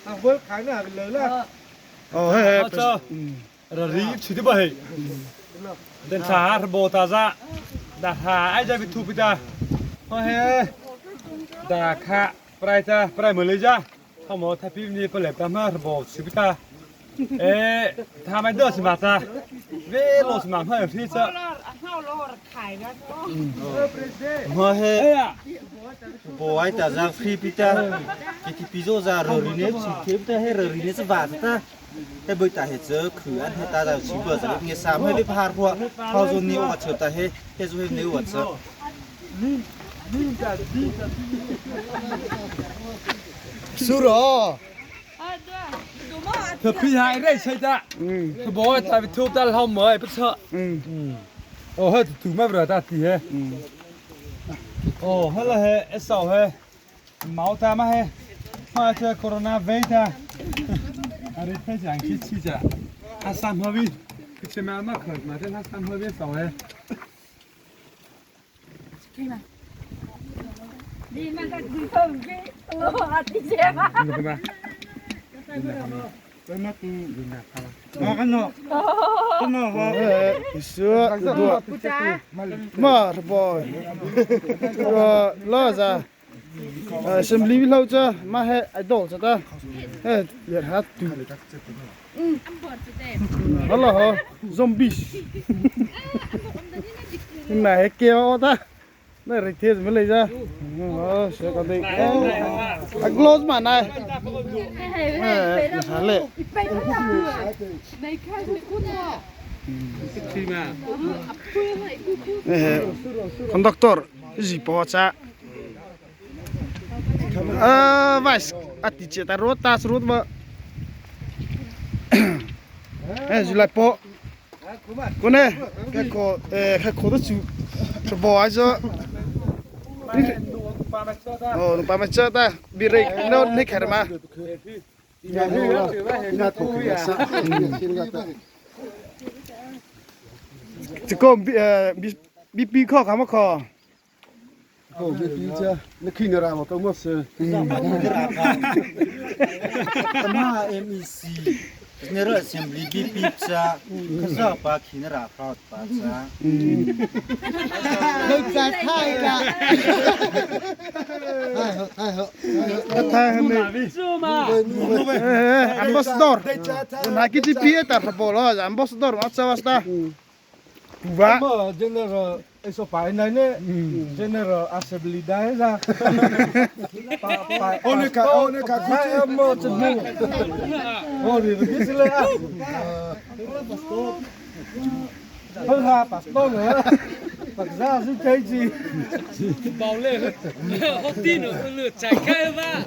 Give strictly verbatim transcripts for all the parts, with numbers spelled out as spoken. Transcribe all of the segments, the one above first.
Ang bol khai na le la. Oh, he, he. Acha. Mm. Ra ri chi ti ba he. Mm. Den cha ha bo ta za. Da ha ai za bi thu pi ta. Ho he. Da kha. Prai ta, prai mo le za. Tha mo tha pi ni pa le ta ma bo chi pi ta. Eh, tha mai do si ma ta. Ve lo si ma ma ri cha. Hmah he, bo ai ta za free pi ta, K T P zo za ro ri ne chi te ta he ro ri ne sa va ta. He boi ta he cha khu an he ta za chi ba za nge sa he le phar hua, phar zo ni wa cha ta he, he zo he ne wa cha. Suro. Tha pi hai rei sai ta. Mm. Tha bo ta bi thu ta lau mo ai pa cha. Mm. Mm. Oh, he tu ma bra ta ti he. Mm. Oh, he la he, e sao he. Mau ta ma he. Ma cha corona ve ta. Are the jang chi chi cha. Ha sam ha vi. Ki che ma ma kha ma te ha sam ha vi sao he. Mar boy. Lo za. Assembly lo cha, ma he idol cha ta. He, ler ha tu. Hello, ho, zombies. Na he ke o ta. Na ri the me le za. Oh, se ka dei. A gloves ma na. Eh, sa le. Eh, conductor, zi po cha. Ah, vice, a ti che ta ro ta srut ma. Eh, July po. Ko ne, ka ko, eh, ka ko to chu. Chu bo ai zo. Oh, pa ma cha ta. Bi rei, no, ne kher ma. Ti ko, bi, eh, bi, bi pi ko ka ma ko. Ko bi pi cha, na khi na ra ma ko mo se. Tama M E C, General Assembly bi pi cha, ka za pa khi na ra pa pa cha. Lo cha thai ka. Thai ho, thai ho. Thai ho ne. Eh, ambassador. Na ki ti pi ta bolo, ambassador, ma cha wasta. Wa. Mo General, eh, so pa nai ne. Mm. General Assembly dai za. Pa, pa, o ne ka, o ne ka, pa, ku chi. Mo chi mo. O ne, ki si le a. Pa ha, pa sto ne. Pa za su kai chi. Bao le. Ho ti no, lu chai kai ba.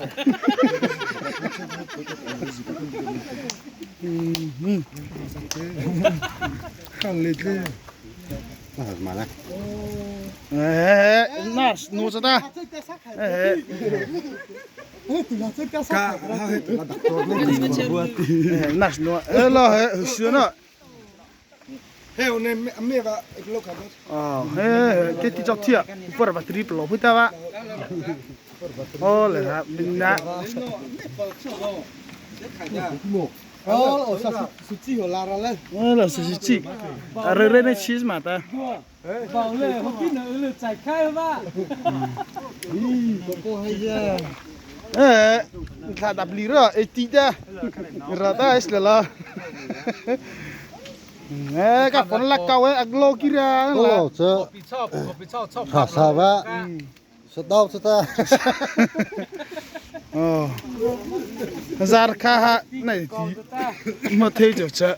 Khang le tle. Eh, nurse, no sa ta. Eh. Ka, ha, he, la doctor, no, buat. Eh, nurse, no. Eh, la, he, sure na. He, o ne, me, me va, ek lo ka, boss. Ah, he, he, ke ti chok thia. Upar va trip lo, puta va. Oh, le ha, bin na. Oh, oh, sa su, su chi ho la ra le. Oh, la su chi. A re re ne cheese ma ta. Bao le, ho ki na le chai kai ba. Ih, ko ko hai ya. Eh, tha da bli ra, eh, ti da. Ra ta is la la. Eh, ka phone la ka we, a glow ki ra la. Ko lo cha. Pi chop, ko pi chop, chop. Tha sa ba. Hmm. Sa dau sa ta. Oh. Hazar ka ha, nai ti. Ma thei jo cha.